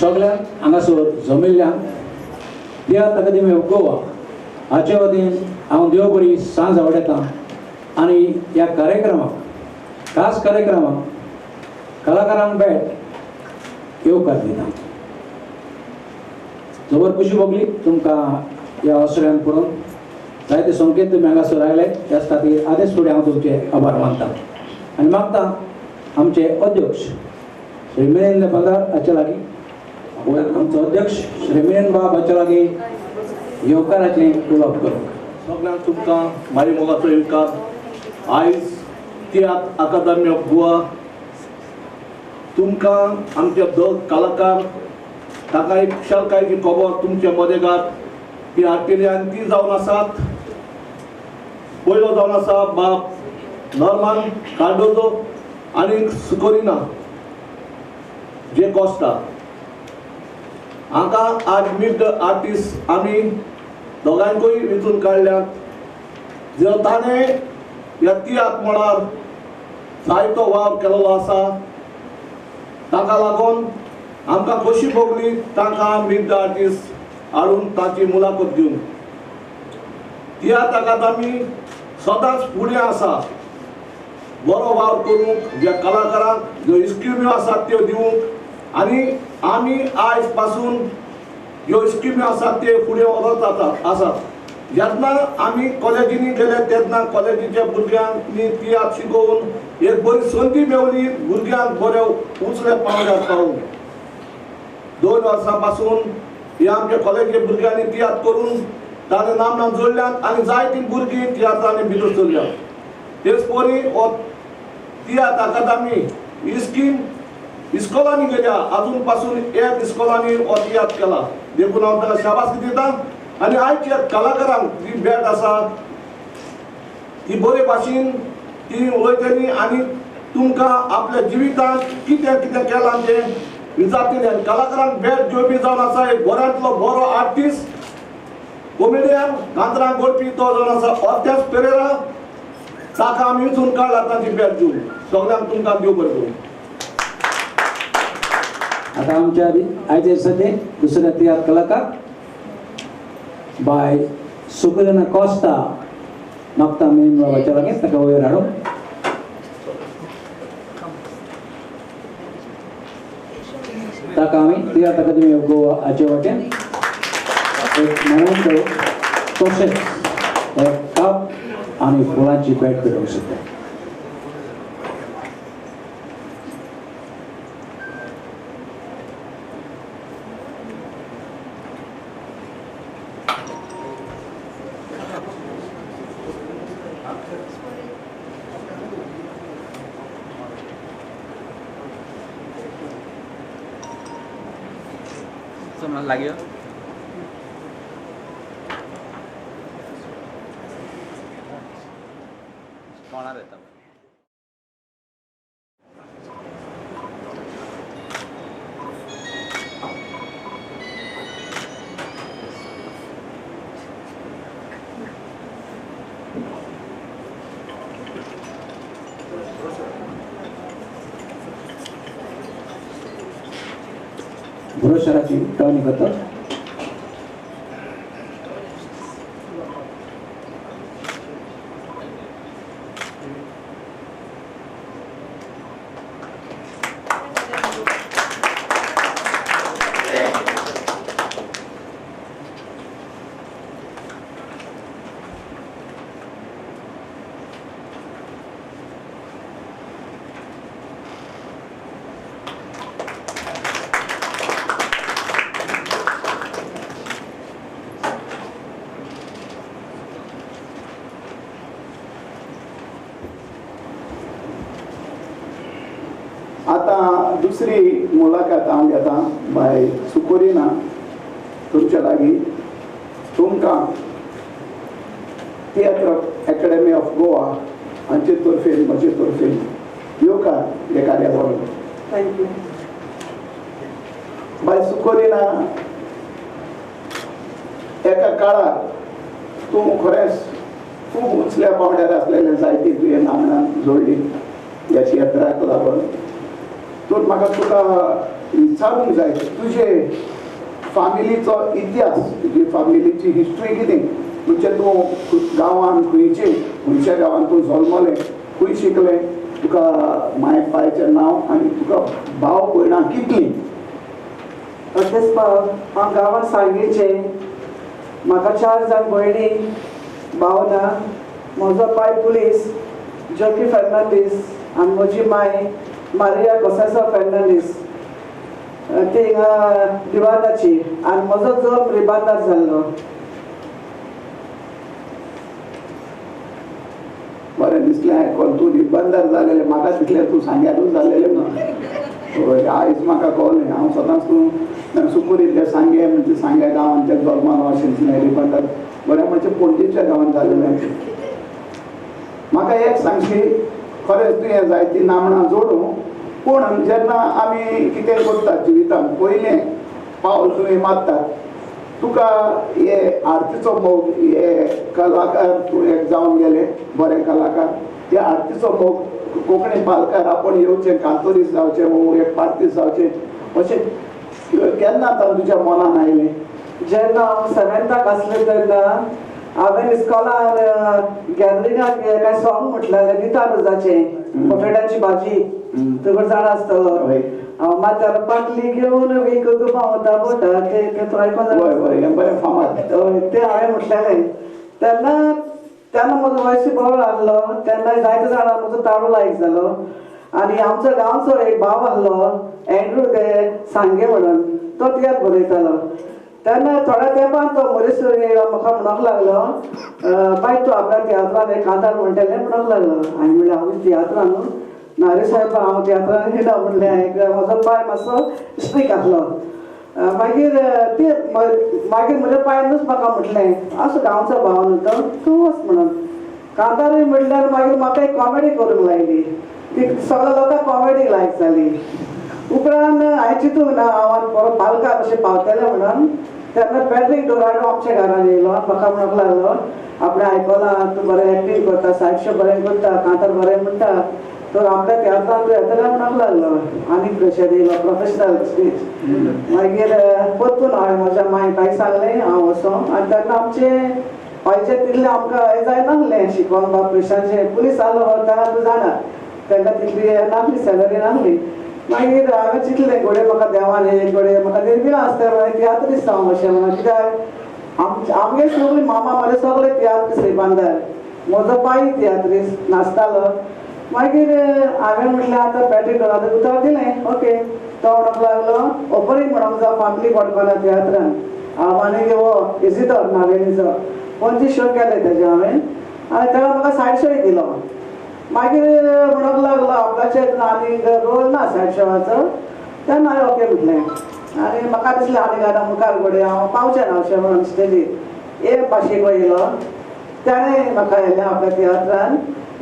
सगळ्यांक हांगासर जमिल्ल्यांक तियात्र अकादमी ऑफ गोवा हाचे वतीन हांव देव बरी सांज आवडयतां आनी ह्या कार्यक्रमाक खास कार्यक्रमाक कलाकारांक भेट येवकार दिता. जबर खुशी भोगली तुमकां ह्या आश्रयान पळोवन जायते संकेत तुमी हांगासर आयले त्याच खातीर आदेश फुडें हांव तुमचे आभार मानता आनी मागता आमचे अध्यक्ष श्री मिलिंद बंदार हाचे लागीं आमचो अध्यक्ष श्री मिलिंद बाब हाचे लागीं येवकाराचें उलोवप करूंक. सगळ्यांक तुमकां म्हाजे मोगाचो येवकार. आयज तियात्र अकादमी ऑफ गोवा तुमकां आमचे दोग कलाकार ताका एक खुशालकायेची खबर तुमचे मदेगात ती हाडटली आनी ती जावन आसात. पयलो जावन आसा बाब नॉर्मान कार्डोजो आनी सुकोरिना जे कॉस्टा हांकां आज मीट आर्टिस्ट आमी दोगांकूय वेंचून काडल्यात. जो ताणें ह्या तियात्र मळार जायतो वावर केल्लो आसा ताका लागून आमकां खोशी भोगली तांकां मीट आर्टिस्ट हाडून तांची मुलाखत घेवन. तियात्र अकादमी सदांच फुडें आसा बरो वावर करूंक, ज्या कलाकारांक ज्यो स्किम्यो आसात त्यो दिवंक आनी आमी आयज पासून ह्यो स्किम्यो आसात त्यो फुडें व्हरत आसात. जेन्ना आमी कॉलेजींनी गेले तेन्ना कॉलेजीच्या भुरग्यांनी तियात्र शिकोवन एक बरी संदी मेवली भुरग्यांक बऱ्यो उंचल्या पांवड्यार पावूंक. 2 वर्सां पासून ह्या आमच्या कॉलेजीच्या भुरग्यांनी तियात्र करून ताणें नामनां जोडल्यात आनी जायतीं भुरगीं तियात्रांनी भितर सरल्यात. तेच परी हो तियात्र अकादमी ही स्कीम इस्कॉलांनी गेल्या, आजून पासून एक इस्कॉलांनी हो तियात्र केला देखून हांव ताका शाबासकी दिता. आनी आयच्या कलाकारांक जी भेट आसा ती बरे भाशेन ती उलयतली आनी तुमकां आपल्या जिवितांत कितें कितें केलां तें विचारतली. आनी कलाकारांक भेट घेवपी जावन आसा एक बऱ्यांतलो बरो आर्टिस्ट कॉमेडियन कांतरां करपी तो जावन आसा ऑर्तेस पेरेरा. ताका आमी वेंचून काडला तांची भेट दिवन. सगळ्यांक तुमकां देव बरें करूं. आतां आमच्या आयचे दिसाचे दुसऱ्या तियात्र कलाकार बाय सुकरिना कॉस्ता मागता मेन बाबाच्या लागीं ताका वयर हाडूंक. ताका आमी तियात्र अकादमी ऑफ गोवा हाचे वाटेन एक मोमेंटो तशेंच एक कप आनी फुलांची भेट भेटोवंक सोदता. लाग्यो कोणार येता. ब्रोशराची टर्न करतात. आतां दुसरी मुलाखत हांव घेता बाय सुकोरिना तुमच्या लागीं. तुमकां तियात्र अकॅडमी ऑफ गोवा हांचे तर्फेन म्हजे तर्फेन येवकार हे कार्यावळ. Thank you. बाय सुकोरिना, एका काळार तूं खरेंच खूब उंचल्या पांवड्यार आसलेलें जायती तुवें नामनां जोडली ह्या तियात्राक लागून. तर म्हाका तुका विचारूंक जाय, तुजे फामिलीचो इतिहास, तुजी फामिलीची हिस्ट्री कितें, म्हणजे तूं गांवान खंयचे खंयच्या गांवान तूं जल्मलें, खंय शिकलें, तुका माय पायचें नांव आनी तुका भाव भयणां कितलीं? अशेंच भाव, हांव गांवांत सांगेचें, म्हाका 4 जाण भयणी, भाव ना. म्हजो पाय पुलीस जॉकी फर्नांडीस आनी म्हजी माय मारिया कोसेसा फर्नांडीस, ती हिंगा रिबांदाची, आनी म्हजो जल्म रिबांदार जाल्लो. बरें दिसलें आयकोन तूं रिबंदार जालेलें, म्हाका दिसलें तूं सांग्यारूच जालेलें म्हणून. हय, आयज म्हाका कळ्ळें. हांव सदांच तूं सुकुरिल्लें सांगें म्हणजे सांग्या गांवांत तें जल्मान अशें दिसलें. रिबंदार बरें म्हणजे पणजेच्या गांवांत जालेलें. म्हाका एक सांगशी, खरेंच तुवें जायतीं नामनां जोडूं, पूण जेन्ना आमी कितें करता जिवितांत पयलें पावल तुवें मारतात, तुका हे आरतीचो मोग, हे कलाकार तूं एक जावन गेले बरे कलाकार, त्या आरतीचो मोग कोंकणी पालकार आपूण येवचें, कांतोरीस जावचें वो एक पार्तीस जावचें अशें केन्ना तुज्या मनान आयलें? जेन्ना हांव 7थाक आसलें तेन्ना हांवें इस्कॉलान गॅदरिंगाक कांय सॉंग म्हटलें निता रोजाचें, पोटेटाची भाजी, तुका जाणा आसतलो. हांव माथ्यार पाटली घेवन विकूंक पावता बोटा, तें तूं आयकोन जाणा, बरें फामाद. हय, तें हांवें म्हटलेलें तेन्ना. तेन्ना म्हजो वयस बरो आहलो, तेन्ना जायते जाणां म्हजो ताळो लायक जालो. आनी आमचो गांवचो एक भाव आहलो एन्ड्रू दे सांगे म्हणून, तो तियात्र बरयतालो. तेन्ना थोड्या तेंपान तो मोरीस म्हाका म्हणूंक लागलो, बाय तूं आपल्या तियात्रान एक कांतार म्हणटलें म्हणूंक लागलो. हांवें म्हणलें हांव तियात्रान न्हू, ना रे सायबा हांव तियात्रान येना म्हणलें हांवें, म्हजो पांय मातसो स्ट्रीक आसलो. मागीर ते मागीर म्हज्या पांयानूच म्हाका म्हटलें, असो गांवचो भाव न्हू तो, तूं वच म्हणून. कांतारूय म्हटल्यार मागीर म्हाका एक कॉमेडी करूंक लायली, ती सगळ्या लोकांक कॉमेडी लायक जाली. उपरांत हांवें चिंतूंक ना हांव परत पालकार अशें पावतलें म्हणून. तेन्ना पॅट्रीक डोराडो आमच्या घरान येयलो, म्हाका म्हणूंक लागलो आपणें आयकलां तूं बरें एक्टींग करता, सायडशो बरें करता, कांतार बरें म्हणटा, तर आपल्या तियात्रान तूं येतलें म्हणूंक लागलो. आनी प्रेशर येयलो प्रोफेशनल स्टेज. मागीर परतून हांवें म्हज्या माय पायक सांगलें हांव वचों. आनी तेन्ना आमचें पयशे तितलें आमकां हें जायनासलें शिकोन बा पयशांचें, पुलीस आसलो तेन्ना तूं जाणा, तेन्ना तितली नासली सॅलरी नासली. मागीर हांवें चिंतलें घोडये म्हाका देवान एक घोडये म्हाका निर्मिला आसता म्हणून तियात्रीस्त हांव अशें म्हणून, कित्याक आमगे सगळीं मामा म्हजे सगळे तियात्रीस्त रिबांदार, म्हजो पाय तियात्रीस्त नाचतालो. मागीर हांवें म्हटलें आतां पॅट्रीक डोरादोक उतर दिलें, ओके. तो म्हणूंक लागलो ओपनिंग म्हणूंक जावं फामिली कोडकोना तियात्रान, हांव आनी हो इजिदोर नावेलीचो पणजी शो केलें तेजें हांवें, आनी तेणें म्हाका सायड शोय दिलो. मागीर म्हणूंक लागलो आपल्याचेर आनी रोल ना सायड शोवाचो, तेन्ना हांवें ओके म्हटलें. आनी म्हाका दिसलें आनी आतां मुखार घडये हांव पावचें ना अशें म्हणून स्टेजीर. ए पाशेको येयलो, तेणें म्हाका येयलें आपल्या तियात्रान.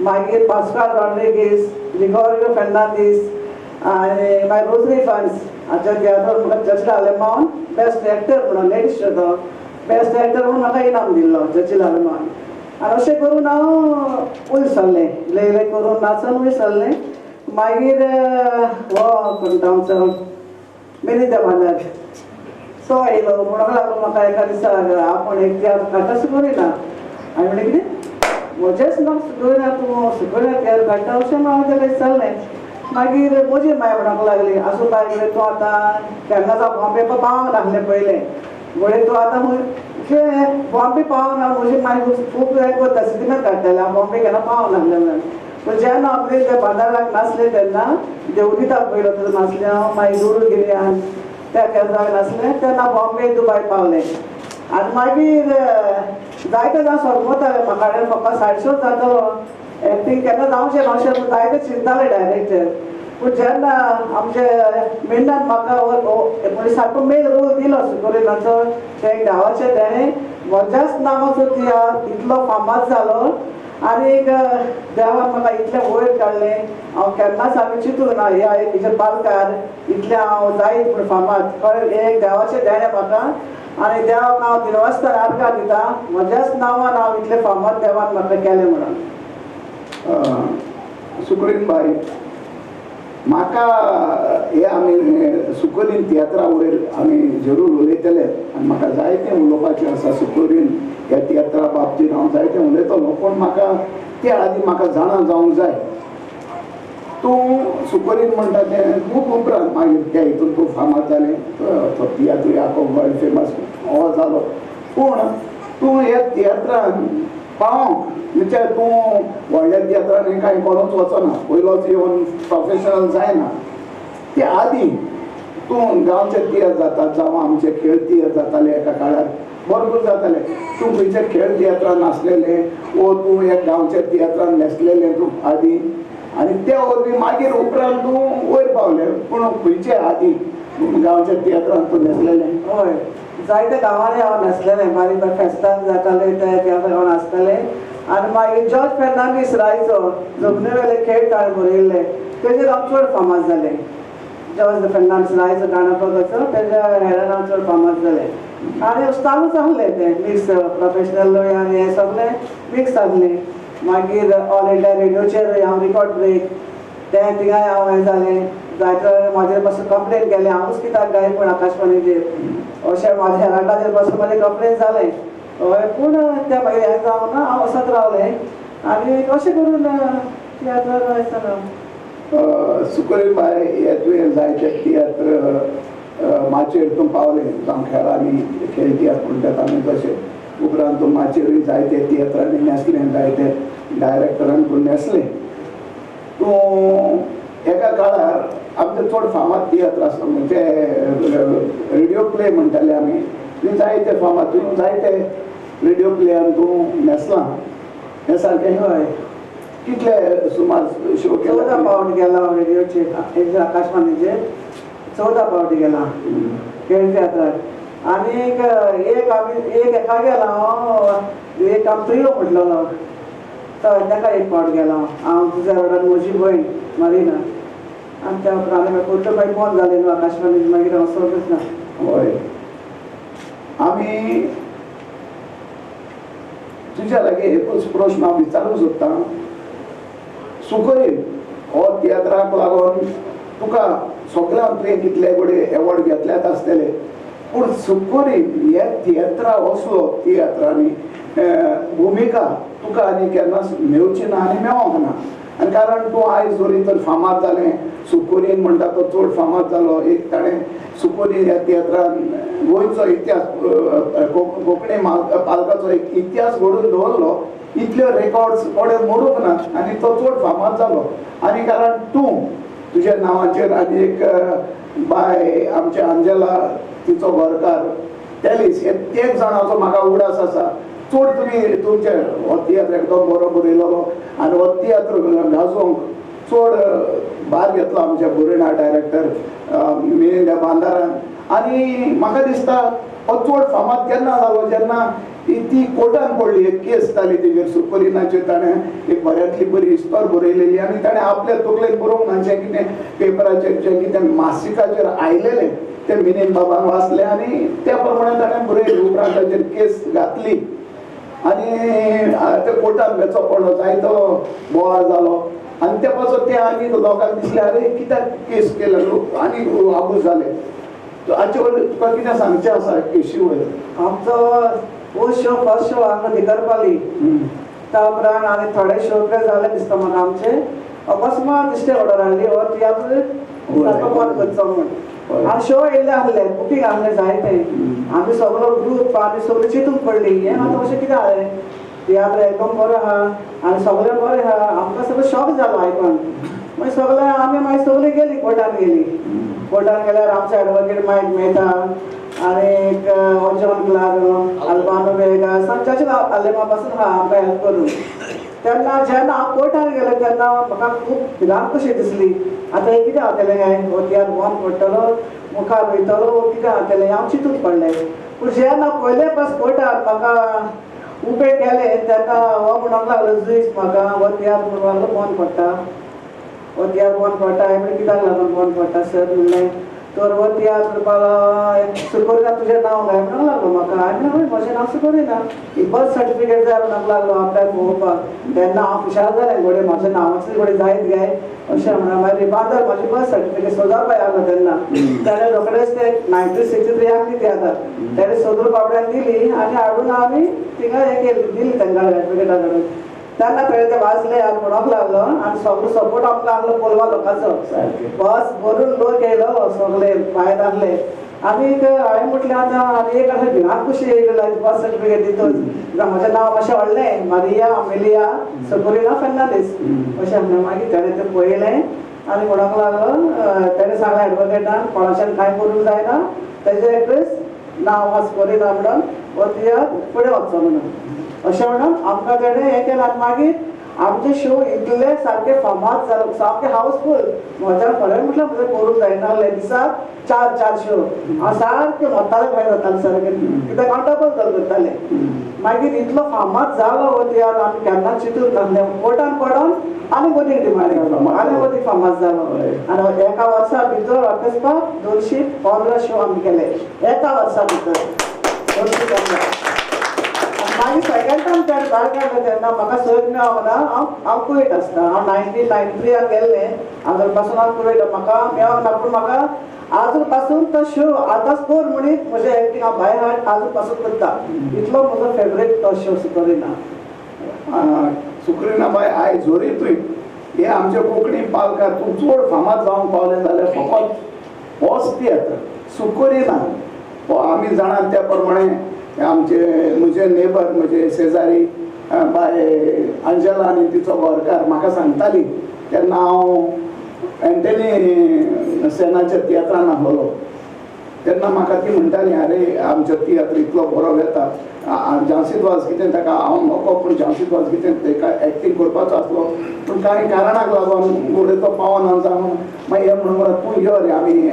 मागीर पास्काल रॉड्रिगीस, ग्रिगोरियो फर्नांडीस आनी मागीर रोजरी फन्स हाच्या तियात्रान म्हाका चर्चिल आलेमावन बेस्ट एक्टर म्हणून, लेडीज शो तो, बेस्ट एक्टर म्हणून म्हाका इनाम दिल्लो चर्चिल आलेमावन. आनी अशें करून हांव वयर सरलें, इल्लें इल्लें करून नाचून वयर सरलें. मागीर हो कोण तो आमचो मिनी देवानंद तो येयलो, म्हणूंक लागलो म्हाका एका दिसा आपूण एक तियात्र काडटा सुकोरिना. हांवें म्हणलें कितें म्हजेंच नांव सुकोरिना, तूं सुकोरिना तियात्र काडटा अशें म्हणून हांवें ताका विचारलें. मागीर म्हजी माय म्हणूंक लागली, आसूं बाय घडये तूं आतां केन्ना जावं बॉम्बे पावंक नासलें पयलें, घडये तूं आतां बॉम्बे पावंक ना. म्हजी माय खूब हें करता, सिनेमा काडटाले, हांव बॉम्बे केन्ना पावंक नासलें म्हणून. पूण जेन्ना आपले त्या बाजाराक नासलें तेन्ना देवदिताक पयलो तुजो नासलें हांव, मागीर दुडू गिर्यान त्या केंद्राक नासलें तेन्ना बॉम्बे दुबाय पावलें. आनी मागीर जायते जाण सोदमताले म्हाका कडेन फक्त साडशोच जातलो, एक्टींग केन्ना जावचें ना अशें जायते चिंताले डायरेक्टर. पूण जेन्ना आमचे मेंढान म्हाका म्हणजे सारको मेन रोल दिलो सुकोरिनाचो, ते गांवाचें तेणें म्हज्याच नांवाचो तियात्र इतलो फामाद जालो आनी देवान म्हाका इतलें वयर काडलें. हांव केन्नाच हांवें चिंतूंक ना ह्या हेजेर पालकार इतलें हांव जायत म्हूण फामाद. कळ्ळें, एक देवाचें देणें म्हाका आनी देवाक हांव दिनवासतान आर्गां दिता, म्हज्याच नांवान हांव इतलें फामाद देवान म्हाका केलें म्हणून. सुक्रीन बाय, म्हाका हे आमी सुकोरीन तियात्रा वयर आमी जरूर उलयतले आनी म्हाका जायतें उलोवपाचें आसा सुकोरीन ह्या तियात्रा बाबतींत हांव जायतें उलयतलो पूण म्हाका त्या आदी म्हाका जाणा जावंक जाय तूं सुकोरीन म्हणटा तें खूब उपरांत मागीर त्या हितून तूं फामाद जालें तो तियात्र आखो वर्ल्ड फेमस हो जालो पूण तूं ह्या तियात्रान पावोंक म्हणजे तूं व्हडल्या तियात्रान कांय कोणूच वचना पयलोच येवन प्रोफेशनल जायना ते आदी तूं गांवचे तियात्र जातात जावं आमचे खेळ तियात्र जाताले एका काळार भरपूर जाताले तूं खंयच्या खेळ तियात्रान आसलेले वो तूं एक गांवच्या तियात्रान न्हेसलेले तूं आदी आनी त्या वरवीं मागीर उपरांत तूं वयर पावलें पूण खंयचे आदी गांवच्या तियात्रान तूं न्हेसलेलें? हय जायते गांवांनी हांव न्हेसलेलें बारीक बारीक फेस्तां जाताले त्या तियात्रां हांव नाचतालें आनी मागीर जॉर्ज फेर्नांडीस रायचो जमनी वेले खेळ ताणें बरयल्ले तेजेर हांव चड फामाद जालें. जॉर्ज फेर्नांडीस रायचो गाणो तेज्या हेरान हांव चड फामाद जालें आनी चालूच आहलें तें मिक्स प्रोफेशनल आनी हें सगळें मिक्स आहलें. मागीर ऑल इंडिया रेडियोचेर हांव रिकॉर्ड ब्रेक तें थिंगाय हांव हें जालें जायते म्हाजेर पासून कंप्लेन केलें हांवूच कित्याक गाय पूण आकाशवाणीचेर अशें म्हाज्या हेराल्डाचेर पासून म्हाजें कंप्लेन जालें. हय पूण त्या मागीर हें जावं ना हांव वचत रावलें आनी अशें करून तियात्रार आसतना सुकोरीन बाय हे तुवें जायते तियात्र माचयेर तूं पावलें जावं खेळांनी खेळ तियात्र म्हणटात आमी तशें उपरांत तूं माचयेरूय जायते तियात्रांनी न्हेसलें जायते डायरेक्टरान तूं न्हेसलें. तूं एका काळार आमचे चड फामाद तियात्र आसलो म्हणजे रेडियो प्ले म्हणटाले आमी तुवें जायते फामाद तुवें जायते रेडियो प्लेयान तूं न्हेसलां हें सारकें? हय कितले सुमार शो केला? 14 पावट गेला हांव रेडियोचेर आकाशवाणीचेर 14 पावटी गेला खेळ तियात्राक. आनी एक आमी एक एका गेला हांव एक आम त्रियो म्हटलेलो तो ताका एक पावट गेला हांव तुज्या वांगडा म्हजी भयण मारिना आनी त्या उपरांत आनी मागीर मागीर बंद जालें न्हू आकाशवाणी मागीर हांव सोदूच ना. हय आमी तुज्या लागीं एकूच प्रश्न हांव विचारूंक सोदतां सुकोरीन हो तियात्राक लागून तुका सगळ्यांक तुवें कितले कडेन एवॉर्ड घेतल्यात आसतले पूण सुकोरीन हे तियात्रा असलो तियात्रांनी भुमिका तुका आनी केन्नाच मेवची ना आनी मेवोंक ना आनी कारण तूं आयज जरी तर फामाद जालें सुकोरीन म्हणटा तो चड फामाद जालो एक ताणें सुकोरीन ह्या तियात्रान गोंयचो इतिहास कोंकणी पालकाचो एक इतिहास घडोवन दवरलो इतल्यो रेकॉर्ड्स कोणें मोडूंक ना आनी तो चड फामाद जालो आनी कारण तूं तुज्या नांवाचेर आनी एक बाय आमचे आंजेला तिचो घरकार टेलीस हे तेग जाणांचो म्हाका उडास आसा चड तुमी तुमचे हो तियात्र एकदम बरो बरयलेलो आनी हो तियात्र गाजोवंक चड भार घेतलो आमच्या बोरिणा डायरेक्टर मिलिंद बांदारान आनी म्हाका दिसता हो चड फामाद केन्ना जालो जेन्ना ती कोर्टान पडली एक केस जाली तेजेर सुकोरिनाचेर ताणें एक बऱ्यांतली बरी इस्तोर बरयलेली आनी ताणें आपल्या तकलेन बरोवंक ना जें कितें पेपराचेर जें कितें मासिकाचेर आयलेलें तें मिनीन बाबान वाचलें आनी त्या प्रमाणे ताणें बरयलें. उपरांत ताचेर केस घातली आनी ते कोर्टान वेचो पडलो जायतो बोवाळ जालो आनी त्या पासून ते आनी लोकांक दिसलें अरे कित्याक केस केला लोक आनी आबूज जाले. हाचे वयर तुका कितें सांगचें आसा केशी वयर? आमचो हो शो फर्स्ट शो हांगा दिकरपाली त्या उपरांत आनी थोडे शो जाले दिसता म्हाका आमचे अकस्मात दिश्टे ऑर्डर हाडली हो तियात्र सारको बंद करचो म्हूण आनी शो येयल्ले आहले बुकींग आहले जायते आमी सगलो ग्रूप आमी सगळी चिंतूंक पडली हें आतां अशें कितें जालें तियात्र एकदम बरो आहा आनी सगळें बरें आहा आमकां सगळो शॉक जालो आयकोन. मागीर सगळें आमी मागीर सगळीं गेली कोर्टान गेली कोर्टान गेल्यार आमचे एडवोकेट मायक मेहता आनी एक जॉन क्लारो अल्बानो वेगा संचाचे आलेमा पासून आहा आमकां हेल्प करून. तेन्ना जेन्ना हांव कोर्टान गेलें तेन्ना म्हाका खूब भिरांत कशी दिसली आतां हें कितें जातलें काय हो तियात्र बंद पडटलो मुखार वयतलो कितें जातलें हांव चिंतून पडलें. पूण जेन्ना पयले पास कोर्टान म्हाका उबे केले तेन्ना हो म्हणूंक लागलो जुईज म्हाका हो तियात्र म्हणूंक लागलो बंद पडटा हो तियात्र बंद पडटा हांवें म्हणलें कित्याक लागून बंद पडटा सर म्हणलें तर हो तियात्र म्हणपाक सुकोरिना तुजें नांव घाय म्हणूंक लागलो म्हाका. हांवें म्हणलें म्हजें नांव सुकोरिना ही बर्थ सर्टिफिकेट जाय म्हणूंक लागलो आपल्याक पळोवपाक. तेन्ना हांव खुशाल जालें घोडे म्हाज्या नांवाचें घोडे जायत गाय अशें म्हणून मागीर रिबांदर म्हजी बर्थ सर्टिफिकेट सोदापाय आसलो तेन्ना ताणें रोखडेच ते 1963 आसली ती आतां ताणें सोदून बाबड्यान दिली आनी हाडून आमी थिंगा हें केली दिली तांकां एडवोकेटा कडेन. तेन्ना पळय ते वाचले आनी म्हणोंक लागलो आनी सगळो सपोर्ट आमकां आहलो कोलवा लोकांचो बस भरून लोक येयलो सगळे भायर आहले. आनी हांवें म्हटलें आतां आनी एक अशें भिरांत कशी येयली बर्थ सर्टिफिकेट दितूच म्हजें नांव मातशें व्हडलें मारिया अमेलिया सकुरिना फेर्नांडीस अशें म्हणलें. मागीर ताणें तें पळयलें आनी म्हणोंक लागलो ताणें सांगलें एडवोकेटान कोणाच्यान कांय करूंक जायना तेजें एड्रेस नांव वास्कोरिना म्हणून हो तियात्र फुडें वचचो म्हणून अशें म्हणून आमकां ताणें हें केलें. आनी मागीर आमचे शो इतले सारके फामाद जालो सामके हावसफूल म्हज्यान खरें म्हटल्यार म्हजें करूंक जायना दिसाक 4 4 शो हांव सारकें मोत्ताले भायर जातालें सारकें कित्याक हांव डबल करतालें. मागीर इतलो फामाद जालो हो तियात्र आमी केन्ना चिंतून नासलें कोर्टान पडोन आनी मदीं डिमांड जालो आनी मदीं फामाद जालो. आनी एका वर्सा भितर अकस्मात 215 शो आमी केले एका वर्सा भितर 215. मागीर सेकेंड टायम ताणें भायर काडलें तेन्ना म्हाका सोद मेळोंक ना. हांव कुवेट आसता हांव 1993 गेल्लें आजून पासून हांव कुवेट म्हाका मेळोंक ना पूण म्हाका आजून पासून तो शो आतांच कोर म्हणीत म्हजें एक्टींग हांव बाय हार्ट आजून पासून करता इतलो म्हजो फेवरेट तो शो सुकरिना. सुकरिना बाय आयज जरी तुवें हे आमचे कोंकणी पालकार तूं चड फामाद जावंक पावलें जाल्यार फकत होच तियात्र सुकरिना हो आमी जाणात त्या प्रमाणे आमचे म्हजे नेबर म्हजे शेजारी बाय अंजला आनी तिचो घरकार म्हाका सांगताली तेन्ना हांव एंटनी सेनाच्या तियात्रान आसलेलो तेन्ना म्हाका ती म्हणटाली आरे आमचो तियात्र इतलो बरो वेता झांसी वाज कितें ताका हांव नको पूण झांसी वाज कितें ताका एक्टींग करपाचो आसलो पूण कांय कारणाक लागून फुडें तो पावना जावन मागीर हे म्हणून तूं यो रे आमी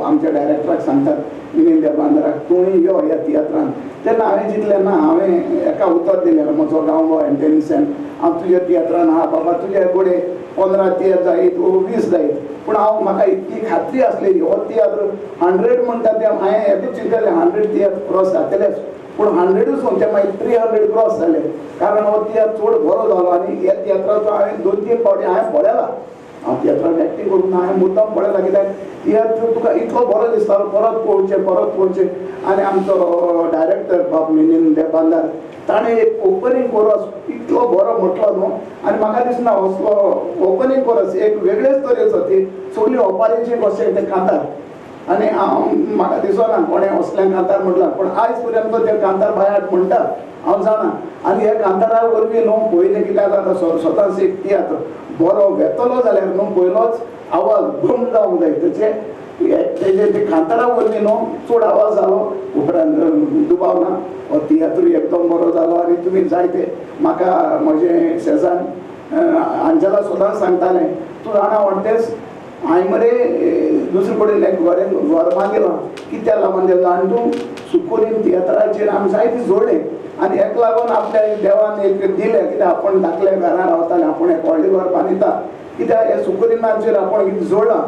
आमच्या डायरेक्टराक सांगतात मिलिंद बांदराक तूं यो ह्या तियात्रान. तेन्ना हांवें चिंतलें ना हांवें एका उतर दिलें म्हजो गांव एंटनी सेन हांव तुज्या तियात्रान आहा बाबा तुज्या फुडें 15 तियात्र जायत वो 20 जायत पूण हांव म्हाका इतली खात्री आसलेली हो तियात्र 100 म्हणटा तें हांवें एकूच चिंतलें 100 तियात्र क्रॉस जातलेच पूण 100च न्हू ते मागीर 300 क्रॉस जाले कारण हो तियात्र चड बरो जालो. आनी ह्या तियात्राचो हांवें 2-3 फावटी हांवें पळयला हांव तियात्रान एक्टींग करूंक ना हांवें मुद्दम पळयला कित्याक तियात्र तुका इतलो बरो दिसतालो परत पळोवचें परत पळोवचें. आनी आमचो डायरेक्टर बाब मिलिंद देवबांदार ताणें एक ओपनींग कोरस इतलो बरो म्हटलो न्हू आनी म्हाका दिसना असलो ओपनींग कोरस एक वेगळेच तरेचो ती सगळी ओपारीची कशें तें कांतार आनी हांव म्हाका दिसना कोणें असलें कांतार म्हटलां पूण आयज पर्यंत ते कांतार बायाट म्हणटा हांव जाणा. आनी ह्या कांतारा वरवीं न्हू पयलें कित्याक जाता स्वताच एक तियात्र बरो वेतलो जाल्यार न्हू पयलोच आवाज बंद जावंक जाय तेचे तेजे ते कांतारा वरवीं न्हू चड आवाज जालो उपरांत दुबाव ना हो तियात्रूय एकदम बरो जालो. आनी तुमी जायते म्हाका म्हजें शेजान अंजला सदांच सांगतालें तूं जाणा वाटतेच हांवें मरे दुसरे कडेन एक घर बांदिलां कित्याक लागून दिलां आनी तूं सुकुरीन तियात्राचेर आमी जायते जोडले आनी हेका लागून आपल्या देवान एक दिलें कित्याक आपूण धाकल्या घरान रावतालें आपूण एक व्हडलें घर बांदिता कित्याक हे सुकुरिनाचेर आपूण कितें जोडलां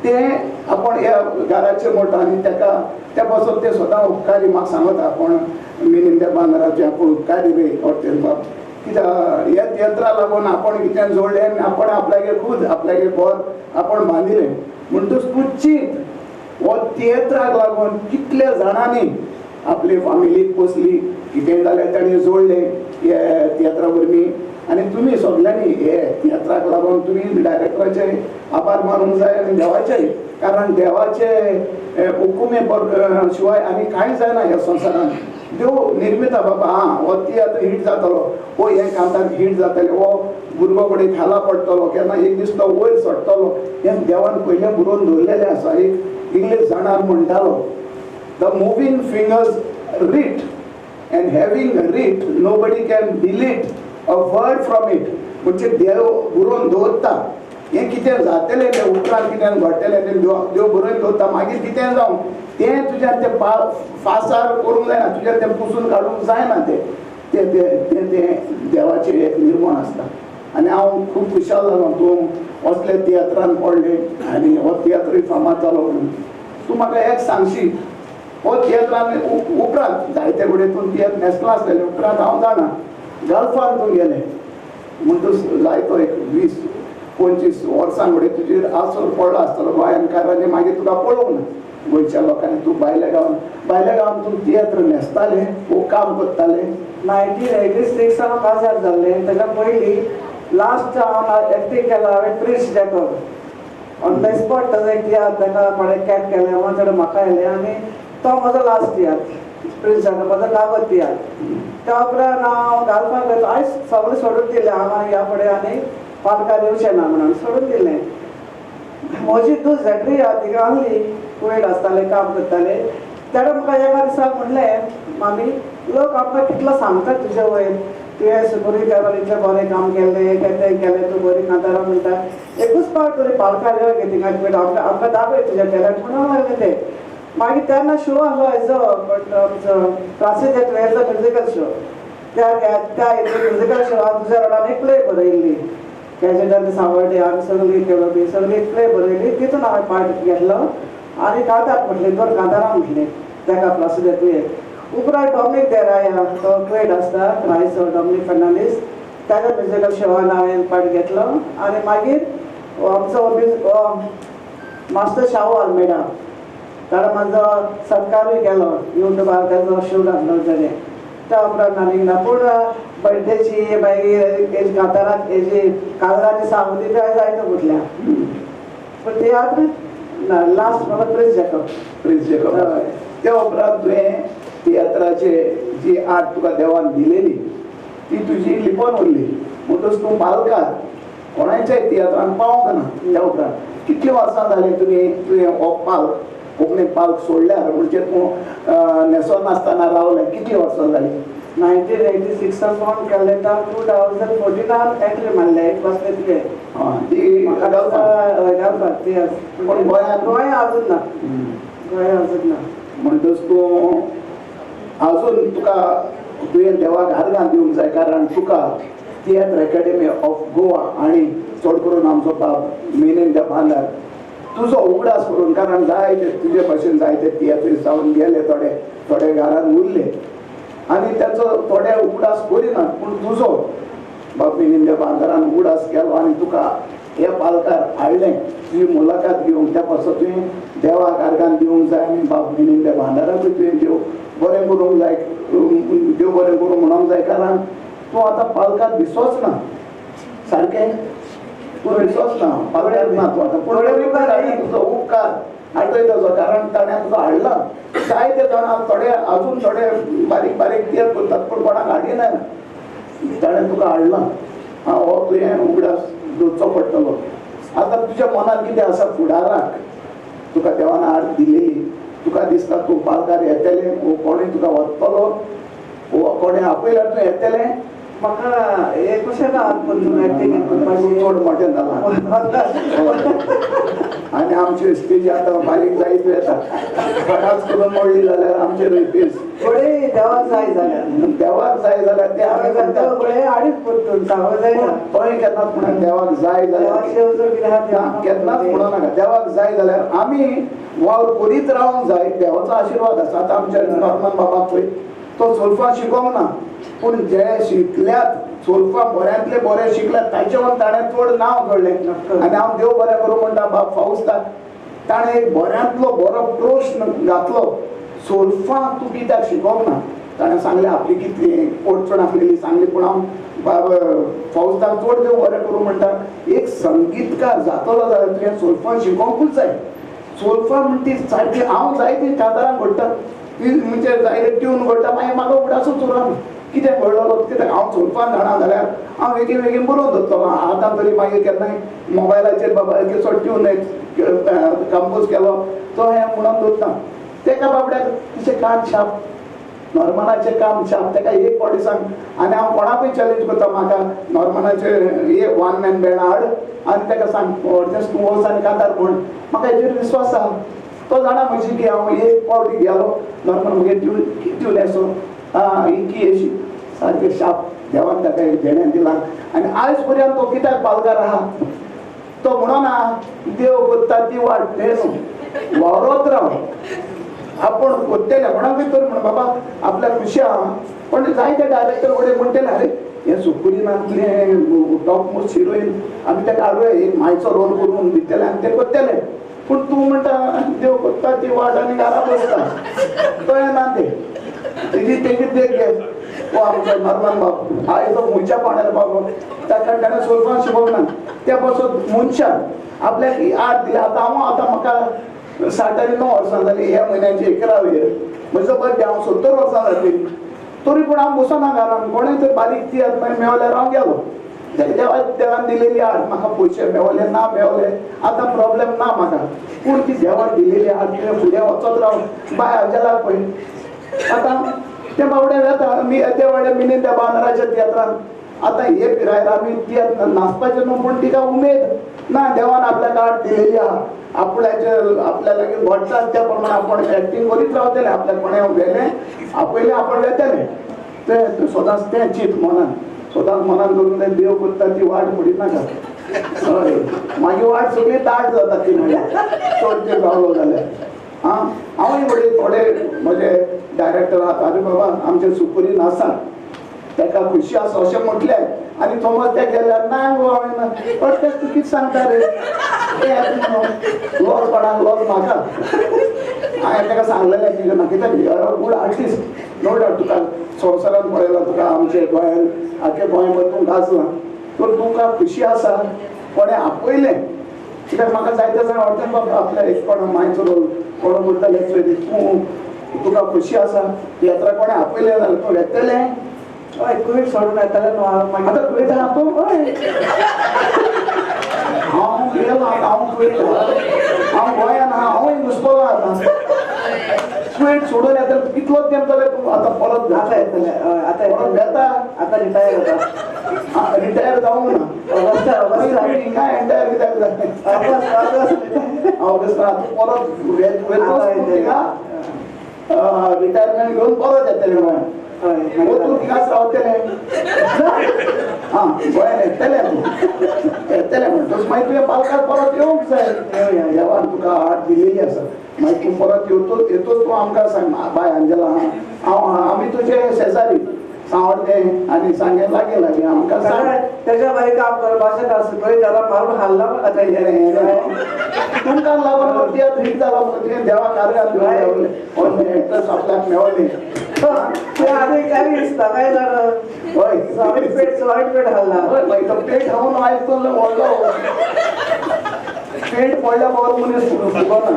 तें आपूण ह्या घराचेर म्हणटा आनी ताका त्या पासून ते स्वता उपकारी म्हाका सांगता आपूण मिलिंद बांदराचे आपूण उपकारी रे हॉटेल बाब कित्याक ह्या तियात्रा लागून आपूण कितें जोडलें आनी आपण आपल्यागे खूद आपल्यागे घर आपूण बांदिलें. म्हणटकच तूं चीत हो तियात्राक लागून कितल्या जाणांनी आपली फामिलीक पोसली कितें जाल्यार ताणें जोडलें हे तियात्रा वरवीं. आनी तुमी सगल्यांनी हे तियात्राक लागून तुमी डायरेक्टराचे आभार मानूंक जाय आनी देवाचेय कारण देवाचे हुकुमे शिवाय आनी कांय जायना ह्या संवसारांत. देव निर्मिता बाबा आं हो तियात्र हिट जातलो हो हे कांतार हिट जातलें हो भुरगो कडेन खाला पडटलो केन्ना एक दीस तो वयर सरतलो हें देवान पयलें बरोवन दवरलेलें आसा. एक इंग्लीश जाणार म्हणटालो the moving fingers writ and having writ nobody can delete a word from it. म्हणजे देव बरोवन दवरता हें कितें जातलें तें उपरांत कितें घडटलें तें देव बरोवन दवरता मागीर कितें जावं तें तुज्यान तें फासार करूंक जायना तुज्यान तें पुसून काडूंक जायना तें तें तें तें देवाचें एक निर्माण आसता. आनी हांव खूब खुशाल जालो तूं असले तियात्रान पडलें आनी हो तियात्रूय फामाद जालो म्हणून. तूं म्हाका एक सांगशी हो तियात्रान उपरांत जायते कडेन तूं तियात्र न्हेसला आसलेलें उपरांत हांव जाणा गल्फान तूं गेलें म्हणटकच जायतो एक 20-25 25 वर्सां फुडें तुजेर आसर पडलो आसतलो गोंयांकारांनी मागीर तुका पळोवंक ना गोंयच्या लोकांनी तूं भायल्या गांवान तूं तियात्र न्हेसतालें वो काम करतालें. 1986 हांव काजार जाल्लें. तेच्या पयलीं लास्ट हांव एक्टींग केला हांवें Prince Jacob on the spot ताजो एक तियात्र ताका कोणें कॅट केलें म्हणून चड म्हाका आयलें आनी तो म्हजो लास्ट तियात्र प्रिन्स जॅकब कागद तियात्र. त्या उपरांत हांव गालपाक वयता आयज सगळें सोडून दिलें हांव आनी ह्या फुडें आनी पालकार येवचें ना म्हणून सोडून दिलें. म्हजी तूं झॅक्री थिंगा आहली कुवेट आसतालें काम करतालें. तेणें म्हाका एका दिसा म्हणलें मामी लोक आमकां कितलो सांगता तुजे वयर तुवें सुपुरी केलो इतलें बरें काम केलें तें केलें तूं बरी कांतारां म्हणटा एकूच पावट तरी पालकार यो गे थिंगा कुवेट आमकां आमकां दाखय तुजें टॅलंट म्हणून लागलें तें. मागीर तेन्ना शो आहलो हेजो आमचो फ्रांसीस हेजो म्युजिकल शो त्या त्या म्युजिकल शोआन तुज्या रोडान एक प्ले बरयल्ली कॅजेटान सावड्डे आमी सगळीं केलो बी सगळी एक प्ले बरयली तितून हांवें पार्ट घेतलो आनी कांतार म्हटलें दोन कांतारां म्हटलीं ताका फ्रांसीस तुवें. उपरांत डॉमनीक देराया तो कुवेट आसता रायचो डॉमनीक फर्नांडीस ताच्या म्युजिकल शोआन हांवें पार्ट घेतलो आनी मागीर आमचो मास्टर शाहू आल्मेडा ताणें म्हाजो सत्कारूय केलो युट्यूबार ताजो शो घातलो ताणें. त्या उपरांत आनीक ना पूण बर्थडेची मागीर हेजी कांतारां हेजी काजराची सावदी बी हांवें जायतो म्हटल्या पूण तियात्र ना लास्ट म्हाका प्रिन्स जॅकब. प्रिन्स जॅकब त्या उपरांत तुवें तियात्राचे जी आर्ट तुका देवान दिलेली ती तुजी लिपोन उरली म्हणटच तूं पालकार कोणाच्याय तियात्रान पावंक ना. त्या उपरांत कितलीं वर्सां जालीं तुवें हो पाल्क कोंकणी पाल्क सोडल्यार म्हणजे तूं न्हेसोन नासतना रावलें कितलीं वर्सां जालीं? 1986 फॉर्म केल्लें तो 2014 एंट्री मारलें एक बसलें तुवें ती गालपाक ती पूण गोंयांत गोंया अजून ना गोंया अजून ना. म्हणटच तूं अजून तुका तुवें देवाक आर्गां दिवंक जाय कारण तुका तियात्र एकाडेमी ऑफ गोवा आनी चड करून आमचो बाब मेनेन त्या बांदार तुजो उगडास करून कारण जायते तुजे भशेन जायते तियात्रीस जावन गेले थोडे थोडे घरान उरले आनी ताचो थोडे उगडास करिनात पूण तुजो बाब मेनेन त्या बांदारान उगडास केलो आनी तुका हे पालकार हाडलें तुजी मुलाखत घेवंक त्या पासून तुवें देवाक आर्गां दिवंक जाय आनी बाब मेनेन त्या बांदाराकूय तुवें देव बरें करूंक जाय देव बरें करूं म्हणूंक जाय कारण तूं आतां पालकार दिसोच ना सारकें तूं दिसोच ना पालकार ना तूं आतां पूण तुजो उपकार आठय ताजो कारण ताणें तुका हाडला. जायते जाणां थोडे अजून थोडे बारीक बारीक तियात्र करतात पूण कोणाक हाडिना ताणें तुका हाडला. आं हो तुवें उगडास दवरचो पडटलो. आतां तुज्या मनांत कितें आसा फुडाराक तुका देवान आर्ट दिली तुका दिसता तूं पालकार येतलें वो कोणूय तुका वतलो वो कोणें आपयल्यार तूं येतलें? म्हाका एक कशें ना चड मोठें जालां आनी आमची स्टेज आतां बारीक जायत येता फटास करून मोडली जाल्यार आमचेर पेज फुडें देवाक जाय जाल्यार देवाक जाय जाल्यार ते आमी म्हणटा फुडें हाडीत परतून सांगूंक जायना तोय केन्नाच म्हणा देवाक जाय जाल्यार केन्नाच म्हणू नाका देवाक जाय जाल्यार आमी वावर करीत रावंक जाय. देवाचो आशिर्वाद आसा. आतां आमच्या नॉर्मन बाबाक पळय तो सोल्फां शिकोंक ना पूण जे शिकल्यात सोल्फां बऱ्यांतले बरे शिकल्यात ताचे वयर ताणें चड नांव जोडलें आनी हांव देव बरें करूं म्हणटा बाब फावस्ताक ताणें एक बऱ्यांतलो बरो प्रश्न घातलो सोल्फां तूं कित्याक शिकोंक ना? ताणें सांगलें आपली कितली अडचण आसलेली सांगली पूण हांव बाब फावस्ताक चड देव बरें करूं म्हणटा एक संगीतकार जातलो जाल्यार तुवें सोल्फां शिकोंकूच जाय. सोल्फां म्हणटी सारकी हांव जायतीं कांतारां घडटा म्हणजे जायते ट्यून घडटा मागीर म्हाका उगडासूच उरना कितें घडलो कित्याक हांव सोल्फान जाणा जाल्यार हांव बेगीन बेगीन बरोवन दवरतलो. आतां तरी मागीर केन्नाय मोबायलाचेर बाबा कसो ट्यून कंपोज केलो तो हें म्हणून दवरता. तेका बाबड्याक तिचें कान छाप नॉर्मनाचें काम छाप तेका एक फावटी सांग आनी हांव कोणाकूय चॅलेंज करता म्हाका नॉर्मनाचें एक वन मॅन बँड हाड आनी तेका सांग अर्जंट तूं वच आनी कांतार म्हण म्हाका हेजेर विस्वास आहा. तो जाणा म्हजी की हांव एक फावटी गेलो नॉर्मल म्हगे ट्यून ट्यून येसो आं इतकी अशी सारकें शाप देवान ताका एक देणें दिलां आनी आयज पर्यंत तो कित्याक पालकार आहा तो म्हणना देव करता ती वाट तें न्हू वावरोत राव आपूण कोत्तेलें कोणाकूय तर म्हण बाबा आपल्याक खुशी आहा. पण जायते डायरेक्टर कडेन म्हणटले अरे हे सुकुरीनांतलें टॉप मोस्ट हिरोईन आमी ताका हाडुया, एक मायचो रोल करून दितले आनी तें करतले. पूण तूं म्हणटा देव करता ती वाट आनी घरा बसता, तो येना तें तेजी तेजी देख घे. हो आमचो नर्मन बाब आयज तो खंयच्या पाण्यार बाब ताका ताणें सोल्फान शिकोवंक ना, त्या पासून मनशान आपल्याक आर्ट दिल्या. आतां हांव आतां म्हाका 60 आनी 9 वर्सां जालीं, ह्या म्हयन्याची 11 वयर म्हजो बर्थडे, हांव 70 वर्सां जातली, तरी पूण हांव बसना घरान. कोणें तर बारीक तियात्र मागीर मेवल्यार हांव गेलो. देवा देवान दिलेली आर्ट, म्हाका पयशे मेवले ना मेवले आतां प्रॉब्लेम ना म्हाका, पूण ती देवान दिलेली आर्ट तुवें फुडें वचत राव. बाय आंजेलाक पळय आतां तें बावडे वेता आमी येद्या व्हडल्या मिनीन त्या बांद्राच्या तियात्रान. आतां हे पिरायेर आमी तियात्र नाचपाचें न्हू, पूण तिका उमेद ना. देवान आपल्याक आर्ट दिलेली आहा, आपल्याचे आपल्या लागीं घडटा त्या प्रमाणे आपूण एक्टींग करीत रावतलें. आपल्याक कोणें व्हेलें आपयलें आपूण वेतलें, तें सदांच तें चीत मनान, सदांच मनान करून तें देव करता ती वाट मोडी नाका. हय, मागीर वाट सगळी ताट जाता ती, म्हणल्यार चड तें रावलो जाल्यार. आं, हांवूय म्हणजे थोडे म्हजे डायरेक्टर आहात, आरे बाबा आमचे सुपुरीन आसा ताका खुशी आसा अशें म्हटलें आनी थोमस ते गेल्यार ना गो हांवें पण ते तूं कितें सांगता रे, तें म्हणून लॉस कोणाक लॉस म्हाका. हांवें ताका सांगलेलें की ना कित्याक you are a good artist, no doubt, तुका संवसारान पळयलां, तुका आमचे गोंयान आख्खे गोंयभर तूं गाजलां, तर तुका खुशी आसा कोणें आपयलें. कित्याक म्हाका जायते जाण व्हरता बाबा आपल्या एक कोण मायचो रोल कोण करताले चोय, तूं तुका खुशी आसा तियात्रा कोणें आपयलें जाल्यार तूं वेतलें. हय, कुवेट सोडून येतालें न्हू हांव. आतां कुवेट आहा तूं? हय, हांव गेलो, हांव कुवेट, हांव गोंयान आहा, हांवूय घुसपलो आतां. कुवेट सोडून येता कितलो तेंप जालें तूं आतां परत आतां येतलें? हय, आतां परत येता, आतां रिटायर जाता. रिटायर जावंक ना, ऑगस्ट हिंगा एंटायर कित्याक जालें ऑगस्ट तूं परत वेतलोच थिंगा, रिटायरमेंट घेवन परत येतलें गोंयान. हय, तूं थिंगाच रावतलें? आं, गोंयान येतलें तूं, येतलें म्हणटकच मागीर तुवें पालकार परत येवंक जाय. देवान तुका आर्ट दिलेली आसा, मागीर तूं परत येतोच येतोच तूं आमकां सांग बाय आंजेला हांव आमी तुजे शेजारी सांवड्डें आनी सांगें लागीं लागीं, आमकां सांग. तेज्या भायर काम करपाचें ना, सुकय जाला मारून हाडला म्हाका तुमकां लागून तियात्र हिट जाला, तुवें देवाक आर्गां दिवंक जाय, एक्टर्स आपल्याक मेवले. आनी काय दिसता काय जाणा, हय, सॉलिड पेट, सॉलिड पेट हाडला. हय, मागीर तो पेट खावन आयज तो व्हडलो पेट पडल्या बगर मनीस फुगना.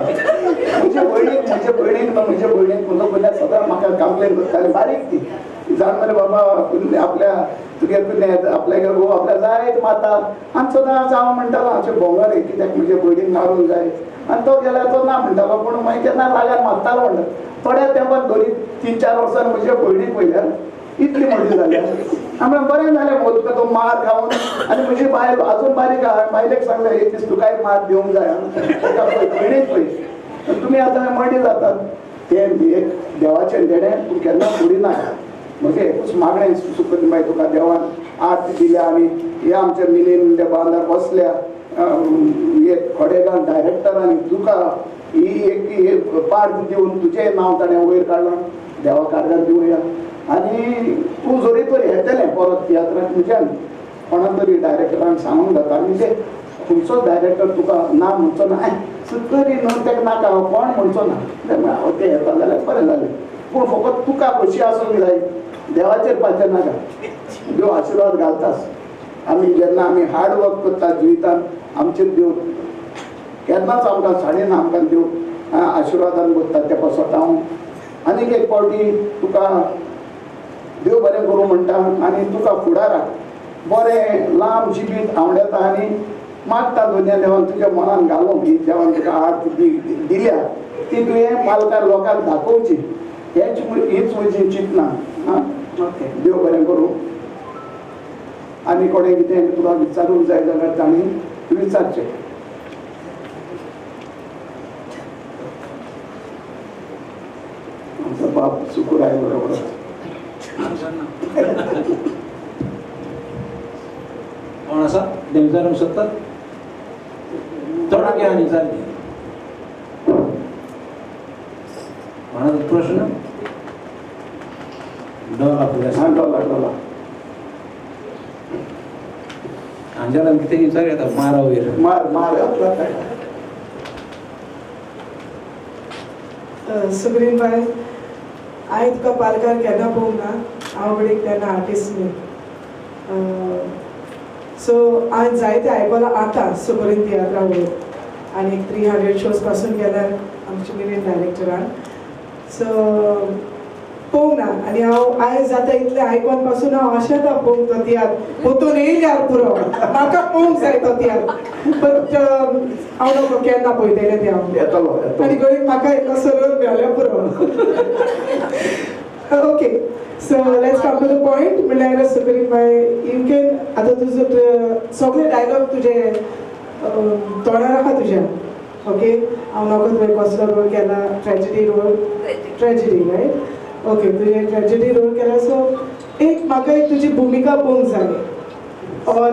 म्हजे भयणीक म्हजे भयणीक म्हजे भयणीक म्हजो भुरग्याक सदां म्हाका कंप्लेन करताली, बारीक ती जाण मरे बाबा आपल्या तुगे कुन्ने आपल्यागेर घोव आपल्या जायत मारता आनी सदांच हांव म्हणटालो हाचे भोंगर हे कित्याक म्हजे भयणीक मारूंक जाय, आनी तो गेल्यार तो ना म्हणटालो, पूण मागीर केन्ना रागार मारतालो म्हणटा. थोड्या तेंपान 2-3-4 वर्सांनी म्हजे भयणीक पळयल्यार इतली मोठी जाल्या. आमी बरें जालें मगो तुका तो मार खावन. आनी म्हजी बायल आजून बारीक आहा, बायलेक सांगलें एक दीस तुकाय मार दिवंक जाय, पळय भयणीक पळय तुमी आतां मर्डी जातात. तें एक देवाचें देणें तूं केन्ना मोडी नाका. म्हजें एकूच मागणें सुकून बाय, तुका देवान आर्ट दिल्या आनी हे आमच्या मिलीन त्या बांदार बसल्या एक खडेगांव डायरेक्टर आनी तुका ही एक पार्ट दिवन तुजें नांव ताणें वयर काडलां, देवा कार्यान दिवया. आनी तूं जरी तर येतलें परत तियात्राक म्हज्यान कोणा तरी डायरेक्टरान सांगूंक जाता, आनी ते खंयचो डायरेक्टर तुका ना म्हणचो ना, सुतरी न्हू ताका नाका कोण म्हणचो ना, हांव तें येता जाल्यार बरें जालें, पूण फकत तुका खोशी आसूंक जाय, देवाचेर पाचें नाका. देव आशिर्वाद घालतास. आमी जेन्ना आमी हार्ड वर्क करता जिवितान, आमचेर देव केन्नाच आमकां साडीन आमकां देव आशिर्वादान बसता. त्या पासत हांव आनीक एक फावटी तुका देव बरें करूं म्हणटा आनी तुका फुडाराक बरें लांब जिवीत आवडटा आनी मागता दोनया देवान तुज्या मनान घालूंक ही देवान तुका आर्ट दिल्या ती तुवें पालकार लोकांक दाखोवची, हेच हीच म्हजी चिंतना. आं, ओके, देव बरें करूं. आनी कोणें कितें तुका विचारूंक जाय जाल्यार तांणी विचारचें. आमचो बाप सुकूर आयलो बरोबर. कोण आसा तें विचारूंक शकतात? तोंडाक आनी विचारचें. कोणाचो प्रश्न? डॉला फुडें आसा. डॉला डॉला. आंजलान कितें विचार येता मारा वयर मार मार. सुग्रीन भाई, हांवें तुका पालकार केन्ना पळोवंक ना, हांव घडये तेन्ना आर्टिस्ट न्हू. सो हांवें जायते आयकलां आतां सुगरीन तियात्रा वयर आनी 300 शोज पासून केल्यार आमचे मेन डायरेक्टरान. सो पळोवंक ना आनी हांव आयज जाता इतलें आयकोन पासून हांव आशेता पळोवंक तो तियात्र पोतून येयल्यार पुरो, म्हाका पळोवंक जाय तो तियात्र. बट हांव नको केन्ना पळयतलें तें हांव आनी घडये म्हाका इल्लो सरळ मेळ्ळ्यार पुरो. Okay, so let's come to the point. म्हणल्यार सुग्रीन भाई, you can आतां तुजो सगळे डायलॉग तुजे तोंडार आहा तुज्या. ओके, हांव नको तुवें कसलो रोल केला, tragedy role, tragedy right? Okay, तुजें ट्रेजिडी रोल केला. सो एक म्हाका एक तुजी भुमिका पळोवंक जाय और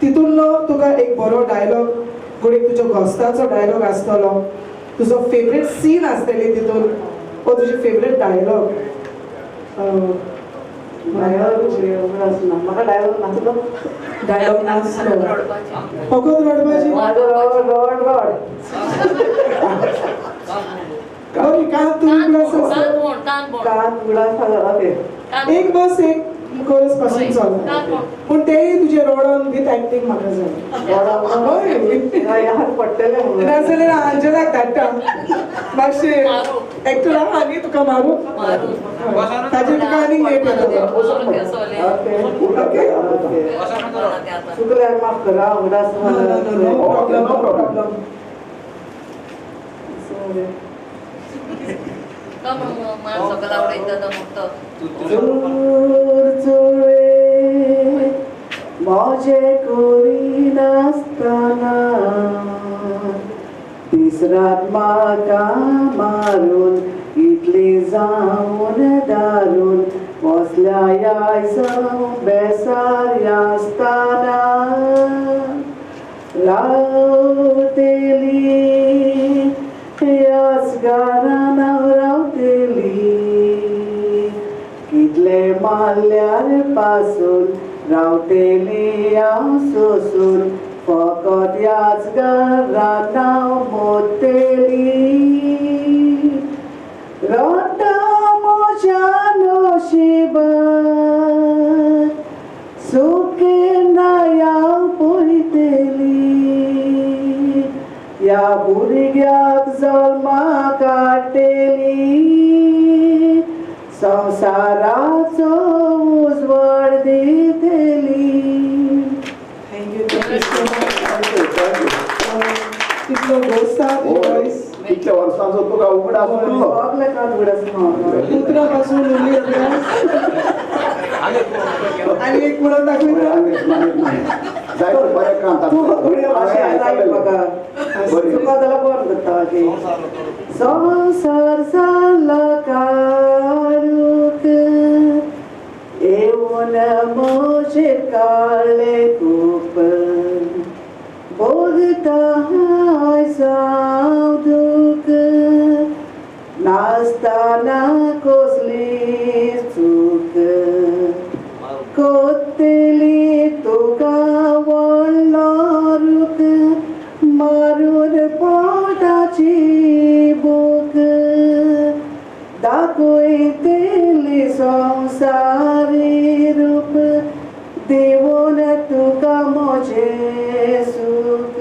तितून तुका एक बरो डायलॉग, घडये तुजो घोस्ताचो डायलॉग आसतलो, तुजो फेवरेट सीन आसतली तितून, वो तुजी फेवरेट डायलॉग. म्हाका डायलॉग नासलो, डायलॉग नासलो, फकत रडपाची. रड रड रड. ओके, कान तूं कान उगडास. ओके, एक बस एक कोरस पासून चल, पूण तेय तुजे रडोन विथ एक्टींग म्हाका जाय. पडटलें नाजाल्यार आंजलाक धाडटा मातशें एक्टर आहा न्ही तुका मारू, ताजेर तुका आनीक लेट येतलो. ओके, चुकल्यार माफ करा. उगडास. No problem. चोर चोळे म्हजे करिनासतना दीस रात म्हाका मारून इतली जावन दारून बसल्या जावं बेसार आसतना रावतेली ह्याच घरान हांव रावतेली. कितले मारल्यार पासून रावतेली हांव सोसून, फकत ह्याच घरान हांव मोत्तेली. रडटा म्हज्या नशिबाक सूख केन्नाय हांव पळयतली, ह्या भुरग्याक जल्माक हाडटली, संवसाराचो उजवाड दितली. Thank you, thank you so much. तितलो गोस्ता वॉयस इतल्या वर्सांचो तुका उगडास उरलो. सगळे कांत उगडास उतरां पासून उरली आनी एक म्हणून दाखयता. जायते बरें कांत म्हाका तुका जाल्यार बरें करता. संवसार जाला काळूक येवन म्हजेर काळें कूप, भोगता आयज हांव दूख, नासतना कसली चूक, कोत्तेली तुका व्हडलो रूख, मारून पोटाची भूक, दाखयतली संवसारी रूप, देवून तुका म्हजें सूख.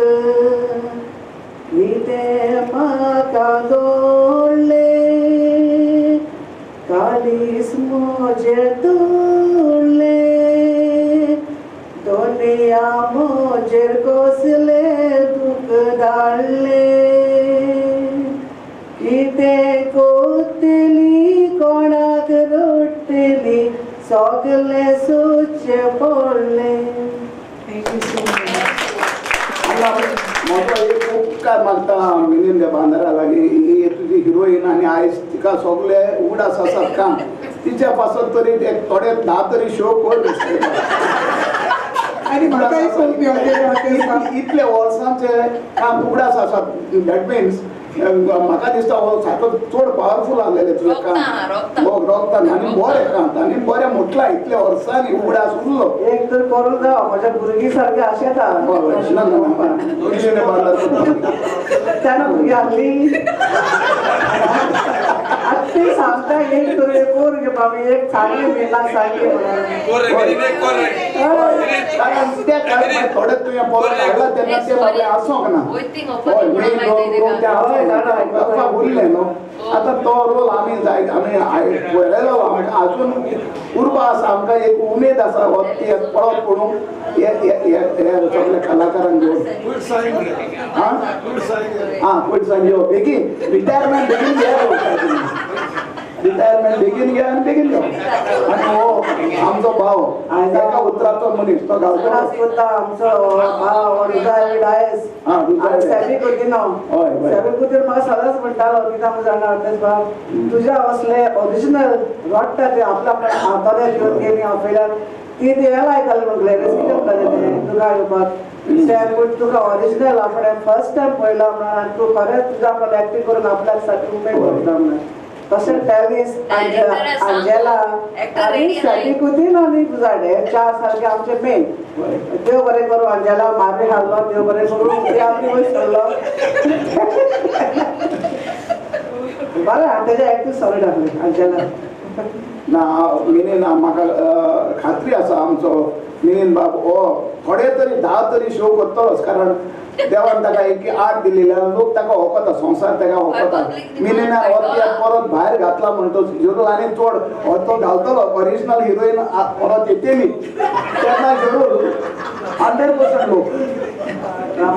कितें म्हाका घडलें, कालीस म्हजें तोडलें, दुनिया म्हजेर कसलें दूख धाडलें. कितें कोत्तली कोणाक रडटली, सगळें सोदचें पडलें. Thank you so much. म्हजो एक उपकार मागता मिलिंद बांदरा लागीं, ही तुजी हिरोईन आनी आयज तिका सगळे उगडास आसात काम, तिच्या पासत तरी एक थोडे 10 तरी शो कर. आनी म्हाकाय पळोवंक मेळटलें इतले वर्सांचे काम उगडास आसात. That means म्हाका दिसता हो सारको चड पावरफूल आसलेलें तुजें काम रोगता आनी बरें काम आनी बरें म्हटलां इतल्या वर्सांनी उगडास उरलो एक तर करूं जावं म्हज्या भुरगीं सारकें अशें येता तेन्ना भुरगीं आहली आतां सांगता एक तर कोर गे बाबी एक सांगी मेला सांगी कारण त्या काळार थोडे तुवें परत हाडला तेन्ना ते बाबडे आसूंक ना हय मेन रोल ते आसूंक उरलें न्हू आतां तो रोल आमी जाय आमी पळयलो आमकां अजून उर्बा आसा आमकां एक उमेद आसा हो तियात्र परत पळोवंक हे सगळे कलाकारांक घेवन आं पयलीं सांग यो बेगीन रिटायरमेंट बेगीन घे रिटायरमेंट बेगीन घे आनी बेगीन यो आनी हो आमचो भाव एका उतराचो मनीस तो गांवचो आमचो भाव रुजाय डायस सॅमी कुतिनो सॅमी कुतीन म्हाका सदांच म्हणटालो कितें आमकां जाणा तेच बाब तुज्या असले ओरिजिनल रोडटा ते आपल्या आपल्या हाताने घेवन गेली ऑफिलाक ती ते लायताले म्हटलें कितें म्हणटालें तें तुका येवपाक सॅम तुका ओरिजिनल आपणें फर्स्ट टायम पळयला म्हणून आनी तूं खरेंच तुज्या आपल्याक एक्टींग करून आपल्याक सारकी उमेद पडटा म्हणून तशें टॅलिस आंजेला आनी सॅमी कुतीन आनी तुझाडे चार सारके आमचे मेन देव बरें करूं आंजेला मारवी हाडलो देव बरें करूं ते आमी वयर सरलो बरें आनी तेजें एक्टींग सॉलिड आसलें आंजेला ना मिनीन म्हाका खात्री आसा आमचो मिनीन बाब हो थोडे तरी 10 तरी शो करतलोच कारण देवान ताका एक आर्ट दिलेली आनी लोक ताका होकता संवसार ताका होकता मिनीनान हो तियात्र परत भायर घातला म्हणटच जरूर आनी चड हो तो घालतलो ओरिजिनल हिरोईन परत येतली तेन्ना जरूर 100% लोक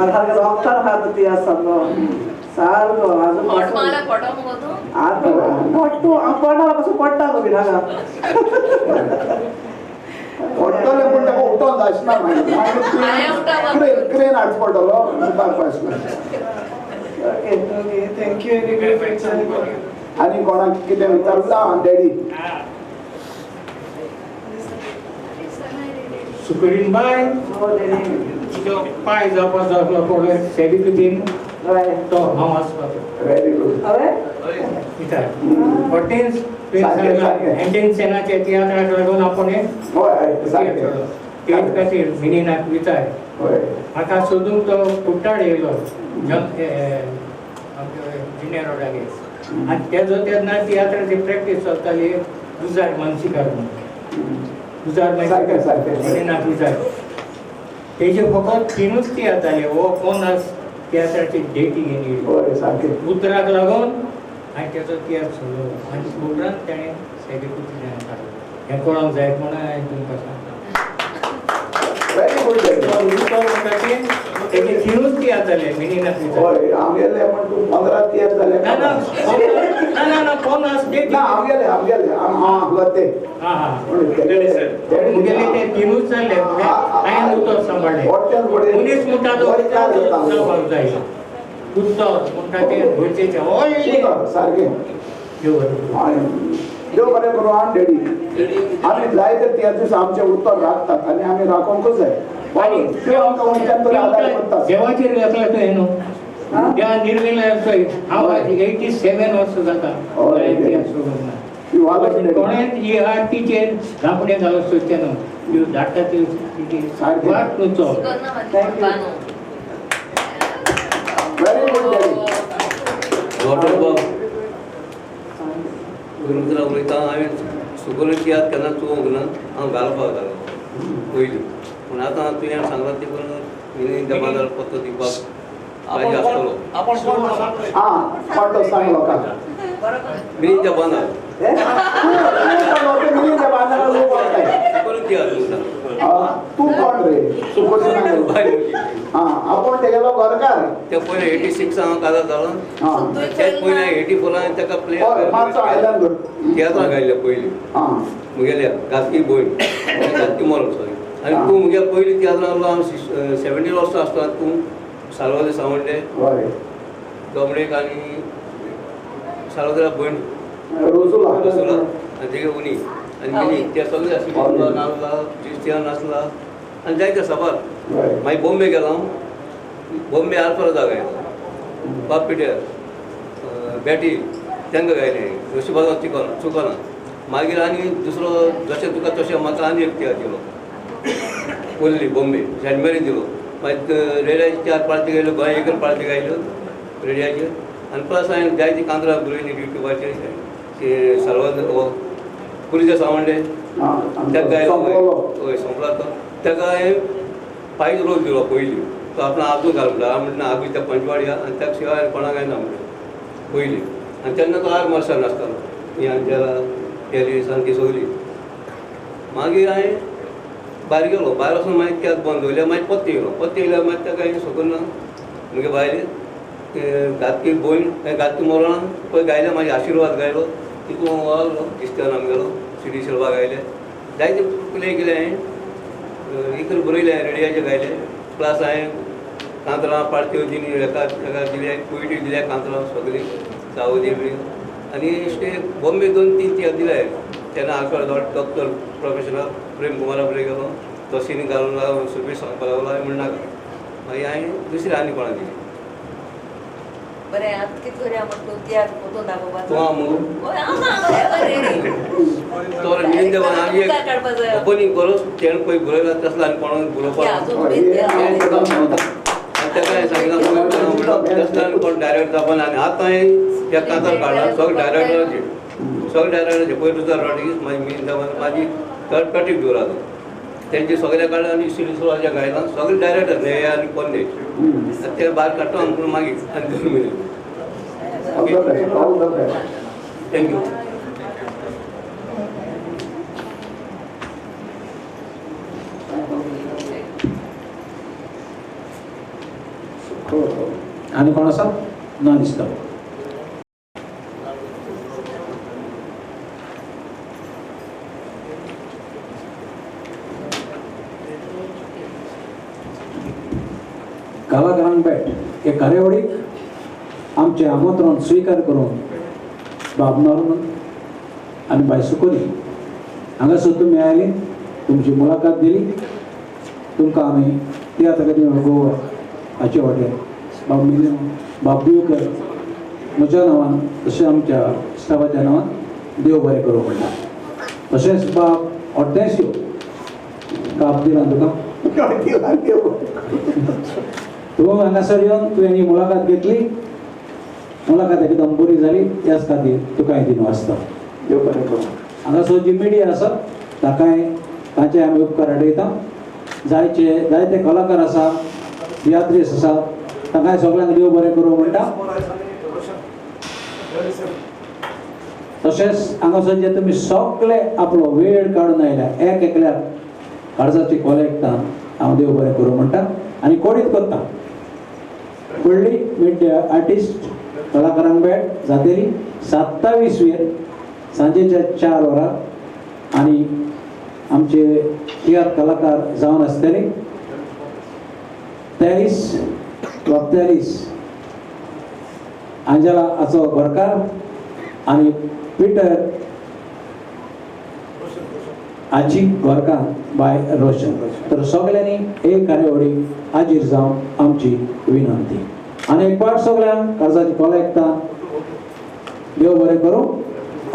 सारको रोगतार आहा तो तियात्र सारको सारको आजून आतां पडटू हांव पडना पासून पडटा गो बिनाका पडटलें पूण ताका उठोन जायना मागीर क्रेन हाडचो पडटलो आसना. Thank you. आनी कोणाक कितें विचारता डॅडी सुकरीन बाय तुजो पांय जावपाचो आसलो पळय सॅमी कुतीन तो हांव आसपाचो. Very good. विचार फोर्टीन सेनाच्या तियात्राक लागून आपूण तेच खातीर मिनीनाक विचार म्हाका सोदूंक तो कुट्टाड येयलो जुनियर रोडागेर आनी तेजो तेन्ना तियात्राची प्रॅक्टीस चलताली जुजार मानसिकार म्हणून जुजार मानसिकार मिनीनाक विचार तेजे फकत 3 तियात्र जाले हो कोण तियात्राची डेटी घेवन येयली उतराक लागून आनी तेजो तियात्र सोडलो आनी उपरांत ताणें सॅमी कुतीन काडलो. हें कळोंक जाय म्हणून हांवें तुमकां सांगता. म्हणटा तेजे 3 तियात्र जाले मिनीनाक हय आमगेले पण तूं 15 तियात्र जाले ना ना ना 50 डेटी ना आमगेले आमगेले हांव आसलो ते हां हां मुगेले ते 3 जाले हांवें उतर सांबाळ्ळें मनीस म्हणटा तो जावपाक जाय उत्तर म्हणटा तें गरजेचें व्हडलें सारकें देव बरें करूं आं डॅडी आमी जायते तियात्रीस आमचें उतर राखतात आनी आमी राखोंकूच जाय आनी त्यो आमकां मनशान तरी आदार करतात देवाचेर घातला तुवें न्हू त्या निर्मिल्या हांव 87 वर्सां जाता कोणेंच ही आर्टीचेर धांपणें घालूंक सोदचें न्हू त्यो धाडटा त्यो वाट न्हू चल. Very good daddy. गुरुमित्रा उलयता हांवें सुकून तियात्र केन्ना चोवंक ना हांव घालपाक जालो पयलीं पूण आतां तुवें सांगलां ते करून मिनीन देबादार पत्तो दिवपाक पाहिजे आसतलो. आं कोण सांग लोकांक मिनीन देबादार मिनीन देबादार लोक सुकून तियात्र म्हणटा तूं कोण रे सुकून आं आपूण तेगेलो घरकार ते पयलें 86 हांव काजार जालो तेच पयलें 84 हांवें ताका प्ले मातसो आयल्यान धर तियात्रां घायल्ले पयलीं मुगेल्या घातकी भयण घातकी मरण सॉरी आनी तूं मुगे पयलीं तियात्रां आसलो हांव 17 वर्सां आसतना तूं साल्वादोर सावंडे डोमणीक आनी साल्वादोरा भयण रोजुला रोजुला आनी तेगे उनी आनी मिनी ते सगळे आशिल्ले नासला क्रिस्टियन नासला आनी जायते साबार. मागीर बॉम्बे गेलो हांव बॉम्बे आल्फरा जागा बाप पिट्यार बेटी तांकां गायलें नशिबाचो चिकना चुकना. मागीर आनी दुसरो जशें तुका तशें म्हाका आनी एक तियात्र दिलो कोल्ली बॉम्बे सेंट मेरी दिलो. मागीर रेड्याचे 4 पार्टी गायल्यो, गोंय एक पार्टी गायल्यो रेड्याचेर. आनी प्लस हांवें जायती कांतरां बरयलीं युट्यूबाचेर साल्वाद पुलीस सावंडे ताका गायलो. हय सोंपला तो ताका हांवें 5 रोज दिलो पयलीं. तो आपणा आजू घाल म्हणटा हांव म्हणटा आगू त्या पंचवाडी आनी त्या शिवाय कोणाक गायना म्हणटा पयलीं. आनी तेन्ना तो 8 वर्सां नासतालो ही आंजेला केली सामकी सगळी. मागीर हांवें भायर गेलो, भायर वचून मागीर कॅब बंद दवरल्या. मागीर पत्ते येयलो, पत्ते येयल्यार मागीर ताका हांवें सकून ना मुगे बायले घातकी भयण घातकी मरणान पळय गायले मागीर आशिर्वाद गायलो तितून आसलो क्रिस्तियन आमगेलो सिडी सिल्वा गायले जायते प्ले केले हांवें. इतर बरयले हांवें रेडियाचे गायले. प्लस हांवें कांतरां पार्ट्यो दिली एका एका दिल्या पोयट्री दिल्या कांतरां सगळीं सावदी बी. आनी बॉम्बे 2-3 तियात्र दिले तेन्ना आल्फ्रेड डॉक्टर प्रोफेशनल प्रेम कुमारा बरें गेलो तो सिनी घालून लागलो सुबीर सांगपाक लागलो हांवें म्हणनाका. मागीर हांवें दुसरी आनी कोणा दिली बरें. आतां कितें करुया म्हण तूं तियात्र पोतून दाखोवपाचो तूं मुगो तो मिलिंद आनी ओपनींग करूं तेणें पळय बरयला तसलो आनी कोणाक बरोवपाक ताका हांवें सांगिल्लें तसलो आनी कोण डायरेक्टर जावपा ना. आनी आतां हांवें त्या कांतार काडला सगळे डायरेक्टराचे, सगळे डायरेक्टराचे पयर रुजार रॉड्रिगीस मागीर मिलिंद म्हाजी कटीक दवरालो तेंचे सगळे काडले आनी सिरिसोळाच्या गायला सगळे डायरेक्टर न्हय आनी पोन्ने ते भायर काडटा म्हणून मागीर आनी 2 म्हयने. Thank you. आनी कोण आसा ना दिसता. कलाकारांक भेट हे कार्यावळीक आमचें आमंत्रण स्विकार करून बाब नॉर्मन आनी बाय सुकोरी हांगासर तुमी आयली, तुमची मुलाखत दिली. तुमकां आमी तियात्र अकादमी गोवा हाचे वाटेन बाब मिलिंद बाब दिवकर म्हज्या नांवान तशें आमच्या स्टाफाच्या नांवान देव बरें करूं म्हणटा. तशेंच बाब ऑर्टेन्सियो काप दिला तुका तूं हांगासर येवन तुवें ही मुलाखत घेतली, मुलाखत एकदम बरी जाली, त्याच खातीर तुका हें दिवन आसता. हांगासर जी मिडिया आसा ताकाय तांचे आमी उपकार हाडयता. जायचे जायते कलाकार आसा, तियात्रीस आसा, तांकांय सगळ्यांक देव बरें करूं म्हणटा. तशेंच हांगासर जे तुमी सगळे आपलो वेळ काडून आयल्या एक एकल्याक काळजाची कोलेक्टान हांव देव बरें करूं म्हणटा आनी कोडीत करता. फुडली मिडिया आर्टिस्ट कलाकारांक भेट जातली 27 वीर सांजेच्या 4 वरां आनी आमचे तियात्र कलाकार जावन आसतले 23 बाब आंजेला हाचो घरकार आनी पिटर आजी घरकार बाय रोशन. तर सगळ्यांनी एक कार्यावळी हाजीर जावन आमची विनंती. आनी एक पाट सगळ्यांक कर्जाची कोलेक्टा देव बरें करूं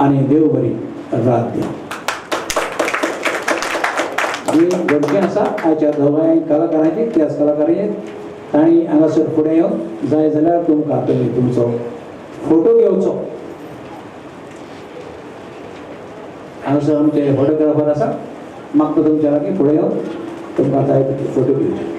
आनी देव बरी रात दिवं. ही गरजें आसा आयच्या दोगांय कलाकारांची त्याच कलाकारांची तांणी हांगासर फुडें येवन जाय जाल्यार तुमकां तुमी तुमचो फोटो घेवचो. हांगासर आमचे फोटोग्राफर आसा, मागता तुमच्या लागीं फुडें येवन तुमकां जाय तितले फोटो घेवचे.